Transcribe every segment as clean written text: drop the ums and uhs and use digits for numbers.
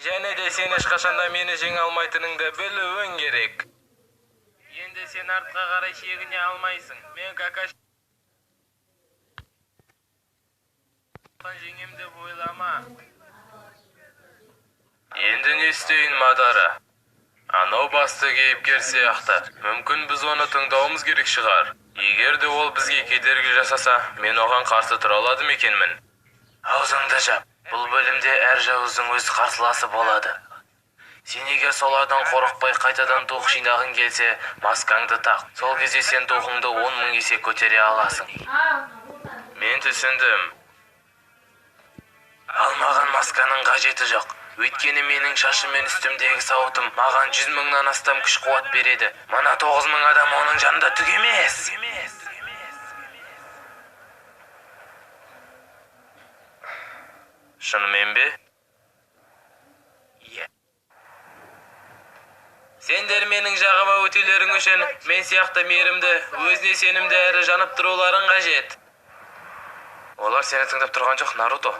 Және де сен ешқашанда мені жеңе алмайтыныңды білуің керек. Енді сен артқа қарай шегіне алмайсың. Мен Какаши жеңем деп ойлама. Енді не істейін, Мадара? Анау басты кейіпкер сияқты. Мүмкін біз оны тыңдауымыз керек шығар. Егер де ол бізге кедергі жасаса, мен оған қарсы тұра алады ма екенмін? Аузыңды жап. Бұл бөлімде әр жауыздың өз қарсыласы болады. Сен егер солардан қорықпай қайтадан дух жинағың келсе, маскаңды тақ. Сол кезде сен духыңды 10 мың есе көтере аласың. Мен түсіндім. Ал маған масканың қажеті жоқ. Өйткені менің шашым мен үстімдегі сауытым маған 100 мыңнан астам күш қуат береді. Мына 9 мың адам оның жанында түк емес. Шынымен бе? Иә. Сендер менің жағыма өтулерің үшін мен сияқты мейірімді, өзіне сенімді әрі жанып тұруларың қажет. Олар сені тыңдап тұрған жоқ, Наруто.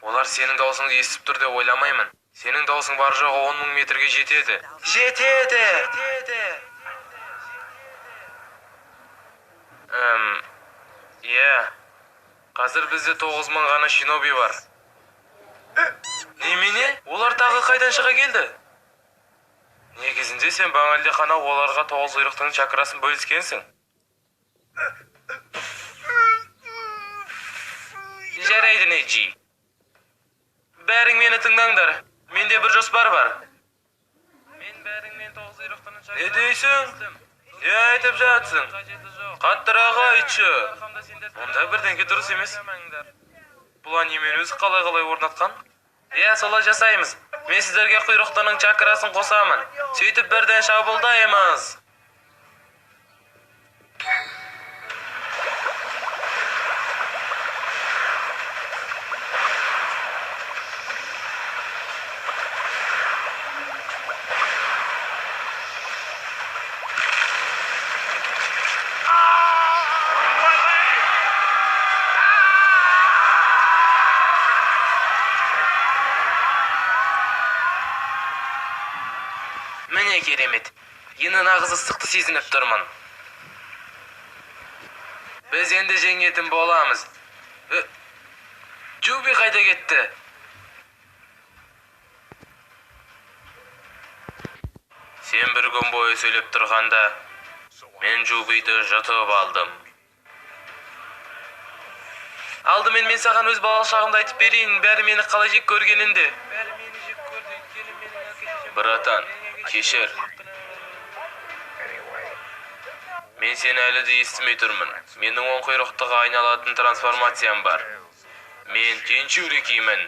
Олар сенің даусыңды естіп тұр деп ойламаймын. Сенің даусың бар жоғы 10 мың метрге жетеді. Жетеді! Иә. Қазір бізде 9 мың ғана шиноби бар. Немене? Олар тағы қайдан шыға келді? Негізінде сен бағана оларға 9 құйрықтың чакрасын бөліскенсің. Жарайды, Неджи. Бәрің мені тыңдаңдар. Менде бір жоспар бар. Мен бәріңмен 9 құйрықтың чакрасын. Не дейсің? Не айтып жатсың? Қаттырақ айтшы. Онда бірдеңке дұрыс емес. Бұл анимені өзі қалай-қалай орнатқан? Иә, солай жасаймыз. Мен сіздерге құйрықтының чакрасын қосамын. Сөйтіп бірден шабуылдаймыз. Міне керемет. Енді нағыз ыстықты сезініп тұрмын. Біз енді жеңетін боламыз. Джуби қайда кетті? Сен бір күн бойы сөйлеп тұрғанда, мен Джубиді жұтып алдым. Алдымен мен саған өз балалық шағымды айтып берейін, бәрі мені қалай жек көргенінде. Братан, кешір. Мен сені әлі де естімей тұрмын. Менің оң құйрықтыға айналатын трансформациям бар. Мен Джинчурикимін.